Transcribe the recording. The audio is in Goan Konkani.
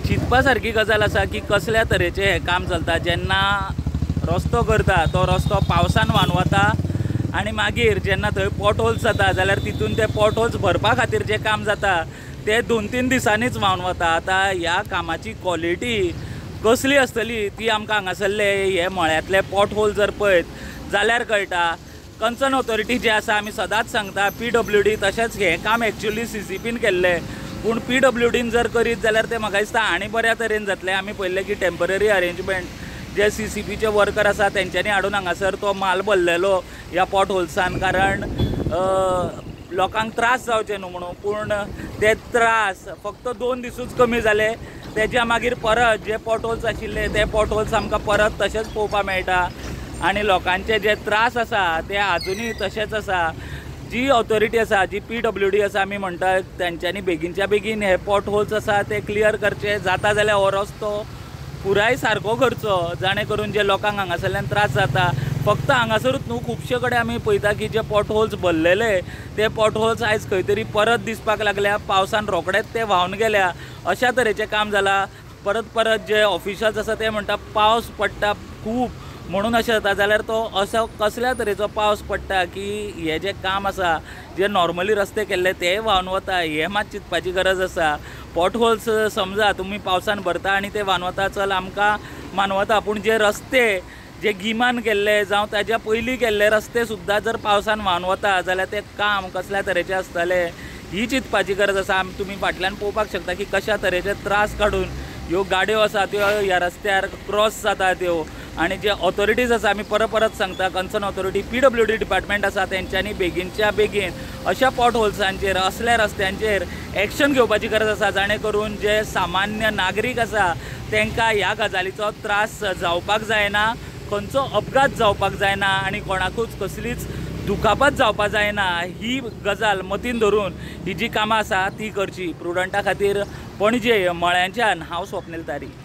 चिंतपा सारकी गजाल आसा की कसल्या तरेचें हें काम चलता. जेन्ना रस्तो करता तो रस्तो पावसान व्हांवन वता आनी मागीर जेन्ना थंय पोटहोल्स जाता जाल्यार तितून ते पोटहोल्स भरपा खातीर जें काम जाता ते 2-3 दिसांनीच व्हांवन वता. आतां ह्या कामाची क्वॉलिटी कसली आसतली ती आमकां हांगासरले हे मळ्यांतले पोटहोल जर पळयत जाल्यार कळटा. कन्सर्न ऑथॉरिटी जे आसा आमी सदांच सांगता PWD, तशेंच हें काम एक्चुअली CCPन केल्लें, पूण PWDन जर करीत जाल्यार तें म्हाका दिसता आनी बऱ्या तरेन जातलें. आमी पळयल्लें की टेम्पररी अरेंजमेंट जे CCPचे वर्कर आसा तेंच्यांनी हाडून हांगासर तो माल भरलेलो ह्या पोट होल्सान, कारण लोकांक त्रास जावचे न्हू म्हणून. पूण ते त्रास फक्त 2 दिसूच कमी जाले, तेज्या मागीर परत जे पोट होल्स आशिल्ले ते पोट होल्स आमकां परत तशेंच पळोवपाक मेळटा आनी लोकांचे जे त्रास आसा ते आजुनूय तशेंच आसा. जी ऑथॉरिटी आसा, जी PWD आसा, आमी म्हणटा तेंच्यांनी बेगीनच्या बेगीन हे पोट होल्स आसा ते क्लियर करचे, जाता जाल्यार हो रस्तो पुराय सारको करचो, जाणे करून जे लोकांक हांगासरल्यान त्रास जाता. फक्त हांगासरूच न्हू, खुबशे कडेन आमी पळयता की जे पोट होल्स भरलेले ते पोट होल्स आयज खंय तरी परत दिसपाक लागल्या, पावसान रोखडेच ते व्हांवन गेल्या. अशा तरेचें काम जालां. परत परत जे ऑफिशल्स आसा ते म्हणटा पावस पडटा खूब म्हणून अशें जाता, जाल्यार तो असो कसल्या तरेचो पावस पडटा की हें जें काम आसा जे नॉर्मली रस्ते केल्ले ते व्हांवन वता, हें मात चिंतपाची गरज आसा. पोट होल्स समजा तुमी पावसान भरता आनी ते व्हांवन वता, चल आमकां मानवता, पूण जे रस्ते जे गिमान केल्ले जावं ताज्या पयलीं केल्ले रस्ते सुद्दां जर पावसान व्हांवन वता जाल्यार तें काम कसल्या तरेचें आसतलें ही चिंतपाची गरज आसा. तुमी फाटल्यान पळोवपाक शकता की कशा तरेचे त्रास काडून ह्यो गाडयो आसा त्यो ह्या रस्त्यार क्रॉस जाता त्यो. आनी जे ऑथॉरिटीज आसा आमी परत परत सांगता, कन्सर्न ऑथॉरिटी PWD department आसा तेंच्यांनी बेगीनच्या बेगीन अशा पोट होल्सांचेर असल्या रस्त्यांचेर एक्शन घेवपाची गरज आसा, जाणे करून जे सामान्य नागरीक आसा तांकां ह्या गजालीचो त्रास जावपाक जायना, खंयचो अपघात जावपाक जायना आनी कोणाकूच कसलीच दुखापत जावपाक जायना. ही गजाल मतीन धरून ही जी कामां आसा ती करची. प्रुडंटा खातीर पणजे मळ्यांच्यान हांव स्वप्नील तारी.